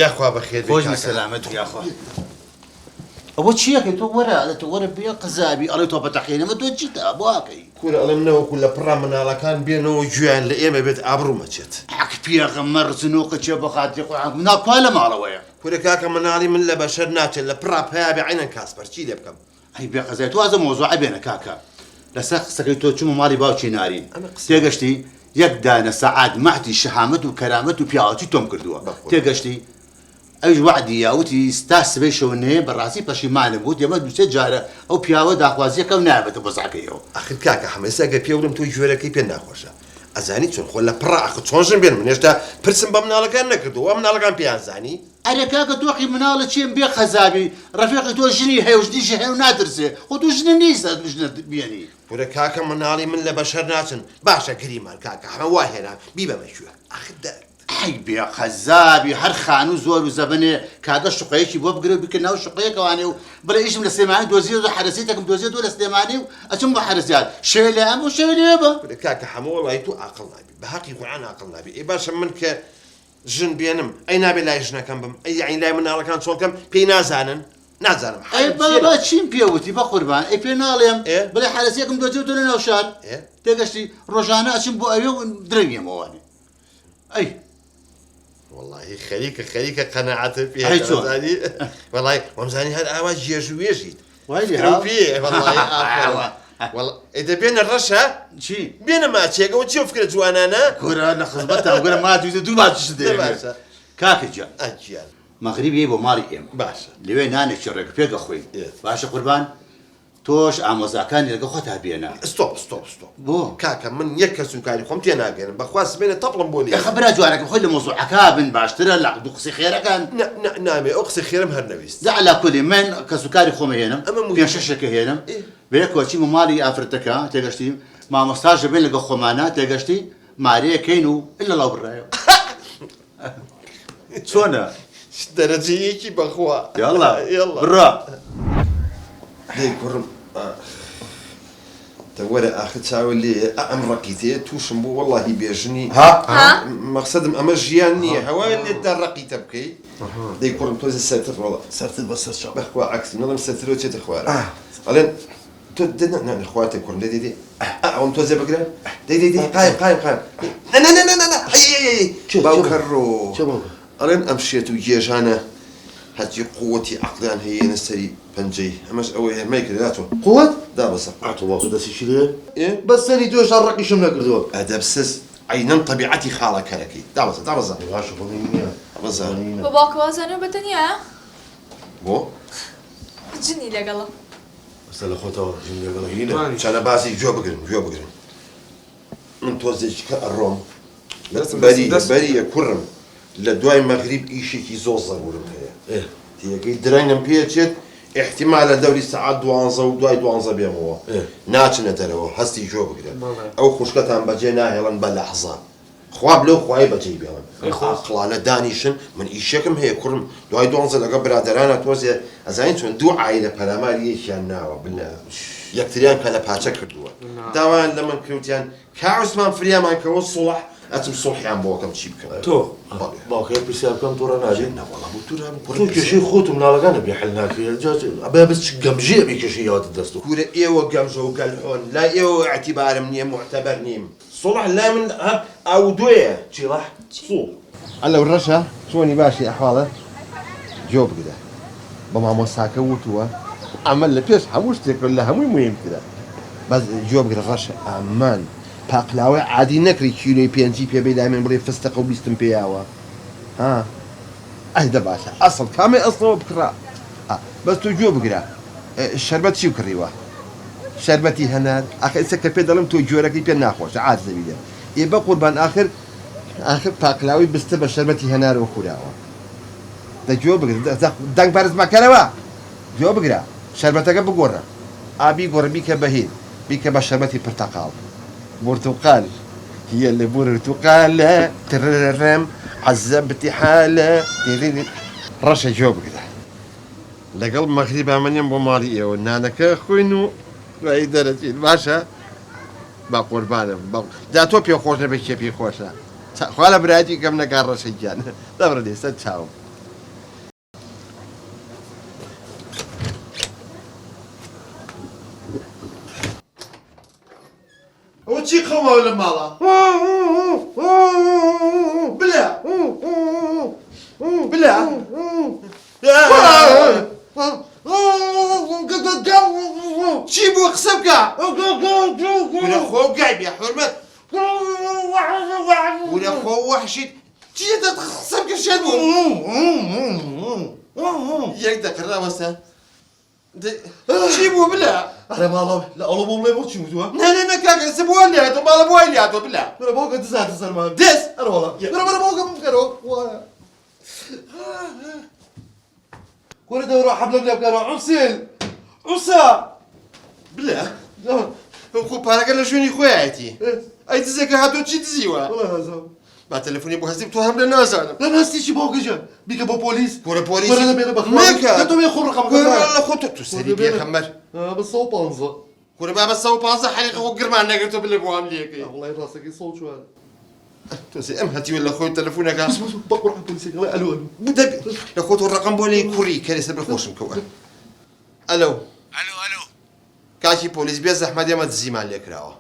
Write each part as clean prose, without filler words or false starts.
یاخوا بەخێر بێی خۆش بی کاکە. سەلامەت بی یاخوا. ئەوە چیەکەی تۆ وەرە ئەڵێ تۆ وەرە بێ قەزابی ئەڵێ تۆ بەتەقێنەمە تۆ چیتە بۆ ئەکەی. کورە ئەڵێم نەوەکو لە پڕا مناڵەکان بێنەوە گوێیان لە ئێمە بێت ئابڕوم ئەچێت. حەق پێغەمبەر زنوقە چیە بۆ خاتری قورعان مناڵ کوا لە ماڵەوەیە. کورە کاکە مناڵی من لە بەشەر ناچێت لە پڕا پەیا بێ عەینەن کاسپەر چی لێ بکەم. ئەی بێ قەزای تۆ وازە مەوزوعە بێنە کاکە لەسەر قسەکەی تۆ چوومە ماڵی باوکی نارین ئەمە قسە. تێگەشتی یەک دانە سەعات مەعتی شەهامەت و کەرامەت و پیاوەتی تۆم کردووە بەخۆ. تێگەشتی ئەویش وەعدی یا وتی تا سبەی شەو نەیەم بەڕاستی پەشیمانم وتی ئەمە دوو سێ جارە ئەو پیاوە داخوازیەکەم نایەبێتە بۆ زعەکەیەوە. ئەخر کاکە حەمە ئێستا گەر پێ بڵێم تۆ گوێرەکەی پێ ناخۆشە ئەزانی چۆن خۆ لە پڕا ئەخر چۆن ژن بێنم من هێشتا پرسم بە مناڵەکان نەکردووە وا مناڵەکان پێیان زانی. ئەرێ کاکە تۆقی مناڵە چیم بێ خەزابی ڕەفیقی تۆ ژنی هەیە و ژنیشی هەیە و ناترسێ خۆ تۆ ژنە نیسە ژنە بێنی. کورە کاکە مناڵی من لە بەشەر ناچن باشە گریمان کاکە حەمە وا هێنام بیبەمە کوێ ئەخر دە. ئەی بێ قەزابی هەر خانوو زۆر و زەبەنێ کاکە شوقەیەکی بۆ بگرە و بیکە ناو شوقەیەکەوانێ و بڵێ ئیشم لە سلێمانی دۆزیەوە حەرەسیتەکم دۆزیەوە لە سلێمانی و ئەچم بۆ حەرەسیات شەوێ لای ئەم و شەوێ لەوێ بە. کورە کاکە حەمە وەڵاهی تۆ ئاقڵ نابی بە هەقی قورعان ئاقڵ نابی ئێ باشە من کە ژن بێنم ئەی نابێ لای ژنەکەم بم ئەی یەعنی لای مناڵەکان چۆن کەم پێی نازانن نازانم ئەی حالم چیە بابا چیم پێ وتی بەقوربان ئەی پێ ناڵێم ئێ بڵێ حەرەسیەکم دۆزیەوە لە ناو شار ئێ تێگەشتی ڕۆژانە ئەچم بۆ ئەوێ و درەنگ یەمەوانێ ئەی وەڵاهی خەریکە خەریکە قەناعەتم پێ ئەی چۆن؟ زانی وەڵای وەمزانی هەر ئاوا گێژ و وێژیت وای لێ فکرە و ها؟ پێ وەڵاهی ئافەرم وەڵا ئەی دە بێنە ڕەشە چی؟ بێنە ماچێک ئەوە چیە فکرە جوانانە کورە لە خزمەتان کورە ماچ دوو ماچیشت دە دەیەمێ باشە کاکە گیان ئا گیان مەغریب یەی بۆ ماڵی ئێمە باشە لەوێ نانێکی ڕێک و پێک ئەخۆین ئێ. باشە قوربان تۆش ئامۆزاکانی لەگەڵ خۆتا بێنە. stop stop stop بۆ؟ کاکە من یەک کەس و کاری خۆم تێناگەیەنم بەخوا سبەینێ تەپڵم بۆ لێ ئەخە برا جوانەکەم خۆی لە مەوزوعەکە بن باشترە لە دوو قسەی خێرەکان. نا نا نامێ ئەو قسەی خێرم هەر نەویست. جا عەلا کولی من کەس و کاری خۆم ئەهێنم ئەمە پێنج موهیمە. شەشێک ئەهێنم ئێ. بەیەکەوە چیمە ماڵی ئافرەتەکە تێگەشتی مامۆستاش دەبێ لەگەڵ خۆمانا تێگەشتی مارەیەکەین و الا ڵاو بڕایەوە. چۆنە؟ دەرەجە یەکی بەخوا. یاڵا یاڵا. بڕا. دەی کوڕم ئاخ دە وەرە ئاخر چاوت لێیە ئا ئەم ڕەقیتەیە تووشم بوو وەڵاهی بێژنی ها ها مەقسەدم ئەمە ژیان نییە هەوایە لێت دا ڕەقیتە بکەی دەی کوڕم تۆزێ سەرتر ڕۆڵە سەرتر بەسەر چاو بەخوا عەکسی نەڵێم سەرترەوە چێتە خوارە ئەڵێن تۆ دە نا نا خواتێ کوڕم دەی دەی دەی ئا ئەوەم تۆزێ بگرە دەی دەی دەی قایم قایم قایم نا نا نا نا نا ئەی ئەی ئەی چێ چێ باوکە ڕۆ چێ باوکە ئەڵێن ئەم شێت و گێژانە هەرچی قووەتی عەقڵیان هەیە یەنە سەری پەنجەی ئەمەش ئەوەیە مەیکرە داتۆ قووەت؟ دابەزە ئا تۆ باوکە دەستی لێ ئێ بەس سەری تۆ هێشتا ڕەقیشم نەکردووە. ئەدەبسز عەینەن تەبیعەتی خاڵە کەرەکەی دابەزە دابەزە ئێ باشە خۆ من نییە دابەزە بۆ باوکە وازانم بە تەنیایە؟ بۆ؟ جنی لەگەڵە. ئێستا لە خۆتەوە جنی لەگەڵە هینە. چەنە باسی گوێ بگرن گوێ بگرن من تۆزێکی کە ئەڕۆم بەری بەریە کوڕم لە دوای مەغریب ئیشێکی زۆر زەرورم هەیە تێگەی درەنگم پێچێت ئیحتیمالە دەوری سەعات دوانزە و دوای دوانزە بێمەوە ناچنە دەرەوە هەستی گوێ بگرن ئەو خوشکەتان بەجێ ناهێڵن بە لەحزە خوا لەو خوایە بەجێی بێڵن ئاقڵانە دانیشن من ئیشێکم هەیە کوڕم دوای دوانزە لەگەڵ برادەرانە تۆزێ ئەزانی چۆن دوو عایلە پەلاماری یەکیان ناوە بنە یەکتریان کەلەپاچە کردووە داوایان لە من کردیان کا عوسمان فریامان کەوە سوڵح ئەچم سوڵحیان بۆ ئەکەم چی بکەم تۆ بەڵێ باوکە یەک پرسیار بکەم توڕە نابی نا وەڵا بۆ تورە بم کوڕی تۆ پرسیار کێشەی خۆت و مناڵەکانت پێ حل ناکرێ جا ئەبێ بەس چ گەمژەیە بی کێشەی یاوەتە دەست و کورە ئێوە گەمژە و گەلحۆن لای ئێوە ئیعتیبارم نییە موعتەبەر نیم سوڵح لای من هەر ئاو و دۆیە. چی ڕەح؟ سوڵ. ئەلەو ڕەشە چۆنی باشی ئەحواڵت جۆ بگرە بە مامۆستاکە وتووە ئەمە لە پێش هەموو شتێک لە هەمووی موهیمترە بەس جۆ بگرە ڕەشە ئامان پاقلاوەی عادی نەکڕی کیلۆی پێنجی پێ بەی لای من بڵێ فستەقە و بیستم پێیاوە ها ئەه دە باشە ئەسڵ کامەی ئەسڵەوە بکڕە ئا بەس تۆ گوێ بگرە شەربەت چی کڕیوە شەربەتی هەنار ئاخر ئێستا کە پێ دەڵێم تۆ گوێرەکەی پێ ناخۆشە عاجز دەبی لێم ئێ بەقوربان ئاخر ئاخر پاقلاوەی بستە بە شەربەتی هەنارەوە خوراوە دە گوێ بگرە دەنگ بەرز مەکەرەوە گوێ بگرە شەربەتەکە بگۆڕە ئا بیگۆڕە بیکە بە هین بیکە بە شەربەتی پرتەقاڵ برتقال هي اللي برتقالة تررم عذبتي حالة تررم ڕەشە گوێ بگرە لەگەڵ مەغریبا منیم بۆ ماڵی ئێوە نانەکە خوین و دوایی دەرەچین باشە با قوربانم بە جا تۆ پێ خۆش نەبێ کێ پێی خۆشە خوا لە برایەتی کەم نەکا ڕەشە گیان دەبڕە دێ سەر چاوم. ماوە لە ماڵە؟ بلە بلە چی بوو قسە بکە کورە خۆ گای بێ حورمەت کورە خۆ وەحشیت چی قسە بکە شێت بوو یەک دەقە ڕاوەستە چی بوو بلە ئەرێ ماڵە لە ئەڵۆ بۆ بڵێ بۆ چی وتووە نا نا نا کاکە ئێستا بۆ لێهاتووە ماڵە بۆ وای لێهاتووە بلە کورە باوکە دز هاتە سەرمان دز ئەرێ وەڵا کورە بەرە باوکە بکەرەوە وایە کورە دەورە حەبلەم لێ بکەرەوە عوسێن عوسا بلە خۆ پارەکە لە شوێنی خۆیەتی ئەی دزێکە هاتووە چی دزیوە وەڵا نازانم با تەلەفۆنی بۆ هەستی تۆ هەم لە نازانم لە هەستی چی باوکە گیان بیکە بۆ پۆلیس کورە پۆلیس کورە دەبێنە بەخوا نەکە دە تۆ بێ خۆ ڕقم کورە لە خۆ تۆ تو سەری پێخەمبەر بە 115 کورە بابە 115 حەریقە خۆ گرمان نەگرتۆ بلێ بۆ ئەم لێکەی وەڵای ڕاستەکەی 104 تۆ ئەم هەتیوە لە خۆی تەلەفۆنەکە بە قورعان پۆلیسەکە ئەڵێ ئەلو ئەلو دەبی لە خۆ تۆ ڕقم بۆ لێی کوڕی کەرێ سەر خۆشم کەوە ئەلو ئەلو ئەلو کاکی پۆلیس بێ زەحمەت ئێمە دزیمان لێکراوە.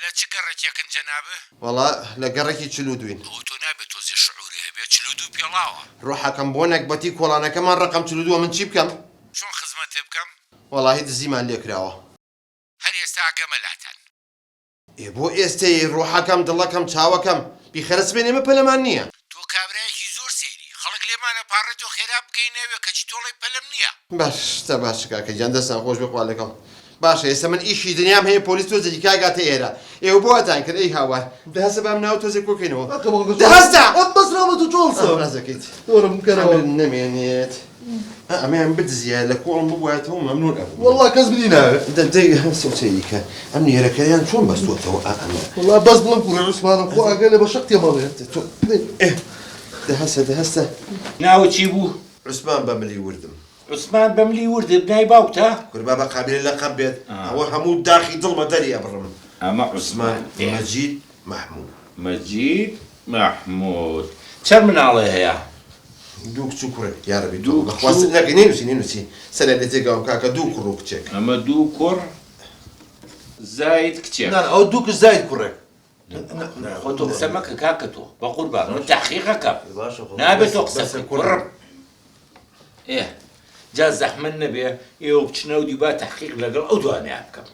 لە چ گەڕەکێکن جەنابت؟ وەڵا لە گەڕەکی 42ین. ئەوە تۆ نابێ تۆزێ شعوری هەبێ 42 پێڵاوە. ڕۆحەکەم بۆ نەگبەتی کۆڵانەکەمان ڕەقەم 42ە من چی بکەم؟ چۆن خزمەتت بکەم؟ وەڵاهی دزیمان لێکراوە. هەر ئێستا ئەگەمە لاتان. ئێ بۆ ئێستەی ڕۆحەکەم دڵەکەم چاوەکەم بیخەرە سبەینێ ئێمە پەلەمان نییە. تۆ کابرایەکی زۆر سەیری، خەڵک لێمان ئەپاڕێتەوە خێرا بگەینە ئەوێ کەچی تۆ ئەڵێی پەلەم نییە. باشە باشە کاکە گیان دەستان خۆش بێ خوا لەگەڵ. باشە ئێستا من ئیشی دنیام هەیە پۆلیس تۆزێکی کاگاتە ئێرە ئێوە بۆ واتان کرد ئەی هاوار دە هەستە بام ناو تۆزێک کۆکەینەوە دە هەستە ئەم بەسرامە تۆ چۆن سە ڕازەکەیت دۆرم بکەرەوە نەمێنێت ئەمەیان بدزیە لە کۆڵم ببوایەتەوە مەمنون ئەبوو والله کەس منی ناوێت دەی سەوچەیکە ئەم نێرەکەیان چۆن بەستوەتەوە ئەمە والله بەس بڵم کوڕی عوسمانم خۆ ئاگای لە بە شەق تێمەڵێ دە هەستە دە هەستە ناوت چی بوو؟ عوسمان بە ملی وردم. عوسمان بە ملی وردم ناوی باوکتە؟ کورە بابە قابیلە لەقەب بێت ئەوە هەموو داخی دڵمە دەری ئەبڕم. ئەمە عوسمان مەجید مەحموود. مەجید مەحموود چەند مناڵێ هەیە؟ دوو کچ و کوڕێک. یارەبی تۆ بەخوا نەکەی نەینوسی نەینوسی سەریان لێ تێکاوم کاکە دوو کوڕ و کچێک. ئەمە دوو کوڕ زاید کچێک. نا نا ئەوە دوو کچ زاید کوڕێک. خۆ تۆ قسە مەکە کاکە تۆ بەقوربان من تەحقیقەکەم نابێت تۆ قسە بکەی کوڕم ئێ جا زەحمەت نەبێ ئێوە بچنە و دیبا تەحقیق لەگەڵ ئەو دوانەیان بکەم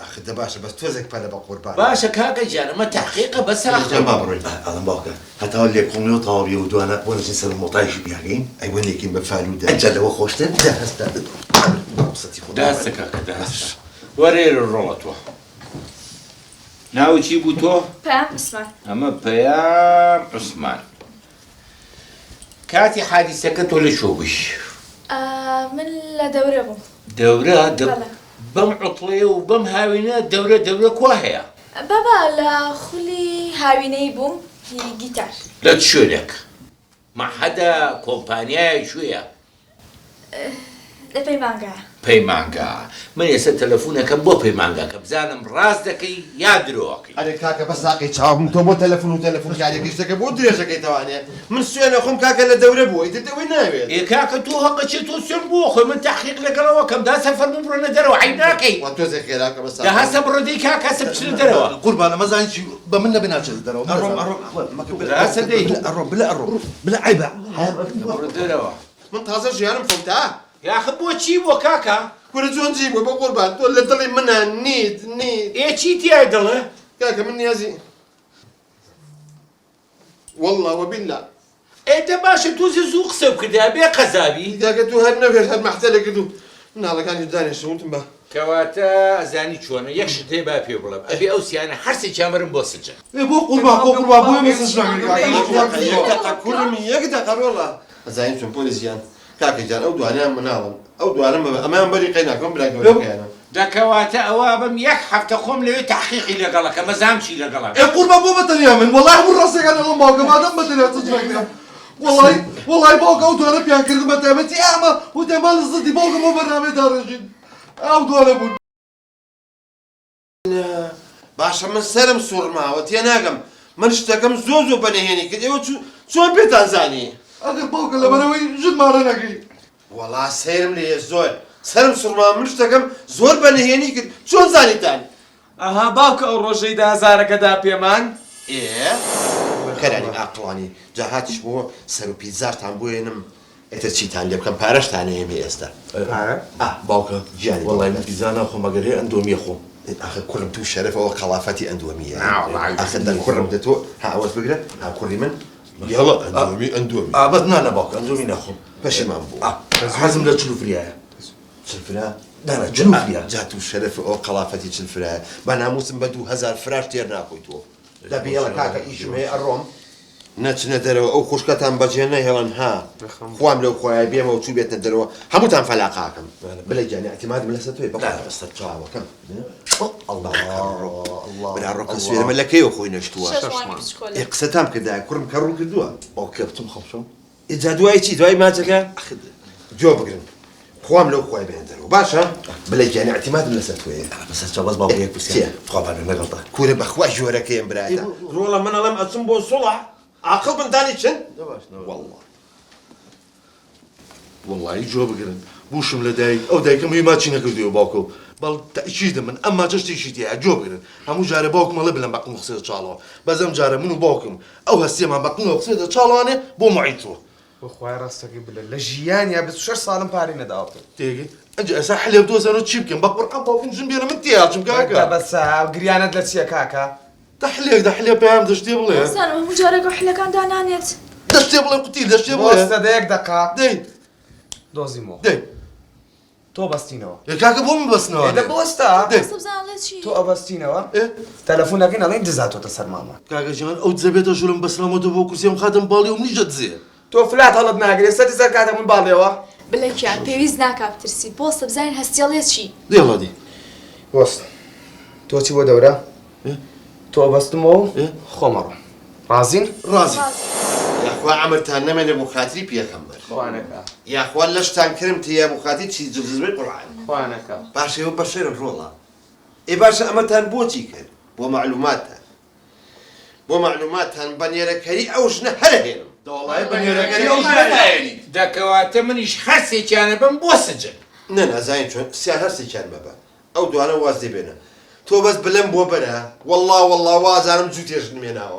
ئاخر دە باشە بەس تۆزێک پەلە بە قوربان باشە کاکە گیان ئەمە تەحقیقە بەس جان با بڕۆین ئەڵێم باوکە هەتا لێکۆڵینەوە تەواو بێ و دوانە بۆ نەچین سەر مۆتایشی بیاگەین ئەی بۆ نەیکەین بە فالوودە ئەجا لەوە خۆشتر دە هەستە قسەتی خۆ دەستە کاکە دەستە وەرە ئێرە ڕۆڵە تۆ ناوت چی بوو تۆ؟ پەیام عوسمان. ئەمە پەیام عوسمان. کاتی حادیسەکە تۆ لە کوێ بووی؟ من لە دەورە بووم. دەورە؟ بەم عوتڵەیە و بەم هاوینە دەورە دەورە کوا هەیە؟ بابا لە خولی هاوینەی بووم هی گیتار. لە چ شوێنێک؟ مەعهەدە کۆمپانیایە کوێیە؟ لە پەیمانگا. پەیمانگا من ئێستا تەلەفونەکەم بۆ پەیمانگاکە بزانم ڕاست دەکەی یا درۆ ئەکەی. ئەرێ کاکە بە ساقی چاوم تۆ بۆ تەلەفون و تەلەفون کارێکی شتەکە بۆ درێژەکەیتەوانێ من سوێنە خۆم کاکە لە دەورە بووە ئیتر دەوەی ناوێت. ئێ کاکە تۆ هەقە چێ تۆ سوێن بۆ خۆی من تەحقیق لەگەڵەوە کەم دا سەفەر بوو بڕۆنە دەرەوە عەیب ناکەی. وا تۆزێ خێراکە بە ساقی. دە هەستە بڕۆ دەی کاکە هەستە بچنە دەرەوە. قوربان ئەمە زانی چی بە من نەبێ ناچێتە دەرەوە. ئەڕۆم ئەڕۆم مەکە بلە هەستە دەی. بلە ئەڕۆم بلە ئەڕۆم بلە عەیبە. بڕۆ دەرەوە. من تازە ژیانم فەوتا. یاخە بۆ چی بووە کاکە؟ کورە چۆن چی بووە بەقوربان تۆ لە دڵی منا نیت نیت. ئێ چی تیایە دڵێ؟ کاکە من نیازی واللە وباللە. ئێ دە باشە تۆزێ زوو قسە بکردایە بێ قەزابی. کاکە تۆ هەر نەوێت هەر مەحتەلە کرد و مناڵەکانیش دانیشتن وتم بە. کەواتە ئەزانی چۆنە یەک شت هەیە با پێ بڵێم ئەبێ ئەو سیانە هەرسێکیان بەرم بۆ سجن. ئێ بۆ قوربان بۆ قوربان بۆ ئێمە سجن ناکەی کاکە. یەک دەقە کوڕم یەک دەقە ڕۆڵە. ئەزانی چۆن پۆلیس گیان کاکە گیان ئەو دوانەیان مناڵن ئەو دوانە مەبە ئەمەیان بەری قەی ناکەم برا گەورەکەیانە. دە کەواتە ئەوە ئەبم یەک هەفتە خۆم لەوێ تەحقیقی لەگەڵ ئەکەم ئەزانم چی لەگەڵ ئەکەم. ئێ قوربان بۆ بە تەنیا من وەڵای هەموو ڕاستیەکان ئەڵێم باوکە مادام بە تەنیا سجن ناکرێم وەڵای وەڵای باوکە ئەو دوانە پیان کردم بە تایبەتی ئەمە وتیان با لە زدی باوکم بۆ بەرنامەی داڕێژین ئەو دوانە بوون. باشە من سەرم سوڕماوە تێناگەم من شتەکەم زۆر زۆر بە نهێنی کرد ئێوە چۆن پێتان زانی؟ ئەگەر باوکە لەبەرئەوەی ژن مارە نەکەی. وەڵا سەیرم لێیە زۆر سەرم سوڕما من شتەکەم زۆر بە نهێنی کرد چۆن زانیتان؟ ئەها باوکە ئەو ڕۆژەی دە هەزارەکە دا پێمان. ئێ کەرانی ئاقڵانی جا هاتیش بۆ سەر و پیتزاشتان بۆێنم ئیتر چیتان لێ بکەم پارەشتان ئەیەمێ ئێستا. پارە؟ ئا باوکە گیانی وەڵای من باوکە. پیتزا ناخۆم ئەگەر هەیە ئەندۆمیە خۆم. ئاخر کوڕم تو شەرەف ئەوە قەڵافەتی ئەندۆمیە ناوەڵای ئاخر دە کوڕم دە تۆ ها ئەوەش بگرە ها کوڕی من یەڵە ئەندۆمی ئەندۆمی. ئا بەس نا نا باوکە ئەندۆمی ناخۆم. پەشیمان بووم. ئا حەزم لە چلوفریایە. چلفرا؟ نا نا چلوفریا. جا تو شەرەف ئەوە قەڵافەتی چلفرایە با ناموسم بە 2000 فراش تێر ناخۆی تۆ. دە بێڵە کاکە ئیشم هەیە ئەڕۆم. نەچنە دەرەوە ئەو خوشکەتان بەجێ نەهێڵن ها خوام لەو خوایە بێمەوە چووبێتنە دەرەوە هەمووتان فەلاقاکەم بلە گیانی ئیعتیمادم لەسەر تۆیە بەخوا لەسەر چاوەکەم ئەڵڵا برا ڕۆکە سوێرەمە لە کەیەوە خۆی نەشتووە ئێ قسەتان کردایە کوڕم کە ڕوو کردووە باوکە بچم خەڵچۆم ئینجا دوای چی دوای ماچەکە جۆ بگرن خوام لەو خوای بێن دەرەوە باشە بلە گیانی ئیعتیمادم لەسەر تۆیە بەسەر چاو بەس باوکە یەک پرسیار چییە؟ تخوا با بێم لەگەڵتا کورە بەخوا ژۆرەکەیم برایە ڕۆڵە من ئەڵێم ئەچم بۆ سوڵح عاقڵ بن دانیشن واللە وەڵایی جواب بگرن بوشم لە دایک ئەو دایکەم هی ماچی نەکردووە باوکە و بەڵ تەئکیدە من ئەم ماچە شتێکی تیایە جواب بگرن هەموو جارێ باوکم ئەڵێ بلەم بەقڵم خسێتە چاڵەوە بەس ئەم جارە من و باوکم ئەو هەستیەمان بەقڵمەوە خسێتە چاڵەوانێ بۆ معید چووە. بەخوای ڕاستەکەی بلە لە ژیانیا 26 ساڵم پارەی نەداوەتێ. تێگەی ئەنجا ئێستا حلێ بدۆزەنەوە چی بکەم بە قورعان باوکم ژن بێنە من تێیاچم کاکە. دە بەسە گریانت لە چیە کاکە؟ دە حلێک دە حلێ پەیام دە شتێ بڵێ. نازانم هەموو جارێک ئەو حلەکان دانانێت. دە شتێ بڵێ قوتی دە شتێ بڵێ. بۆستە دە یەک دەقە. دەی. دۆزیمەوە. دەی. تۆ بەستینەوە. ئێ کاکە بۆ من بەستنەوە؟ ئێ دە بۆستە. دەی. بۆستە بزانە ئەڵێ چی؟ تۆ ئەبەستینەوە. ئێ. تەلەفون ئەکەین ئەڵێین دز هاتۆتە سەر ماڵمان. کاکە جان ئەو دزە بێتە ژوورم بەسرەمەوە دە بۆ کورسیەم خاتم باڵی و منیش دەدزێ. تۆ فلات هەڵت ناگرێ سەر دزە کاتە من باڵێوە. بلە گیان پێویست ناکا بترسیت بۆستە بزانین هەستی ئەڵێ چی؟ دەی ئەڵا دەی. بۆستە تۆ چی بۆ دەورە؟ تۆ ئەبەستمەوە و خۆم ئەڕۆم. ڕازین؟ ڕازین. یاخوا عەمرتان نەمێنێ بۆ خاتری پێخەمبەر. خوا نەکا. یاخوا لەشتان کرم تێیا بۆ خاتری چی جزوەی قورعان. خوا نەکا. باشە ئێوە بەشەرن ڕۆڵە. ئێ باشە ئەمەتان بۆچی کرد؟ بۆ مەعلوماتتان. بۆ مەعلوماتتان بە نێرەکەری ئەو ژنە هەر ئەهێنم. دەوەڵایە بە نێرەکەری ئەو ژنە نایەنیت. دە کەواتە منیش هەرسێکیان ئەبەم بۆ سجن. نا نا زانین چۆن سیان هەرسێکیان مەبە ئەو دوانە واز لێ بێنە تۆ بەس بلەم بۆ بەرە وەڵا وەڵا وازانم جوتێ ژنم هێناوە.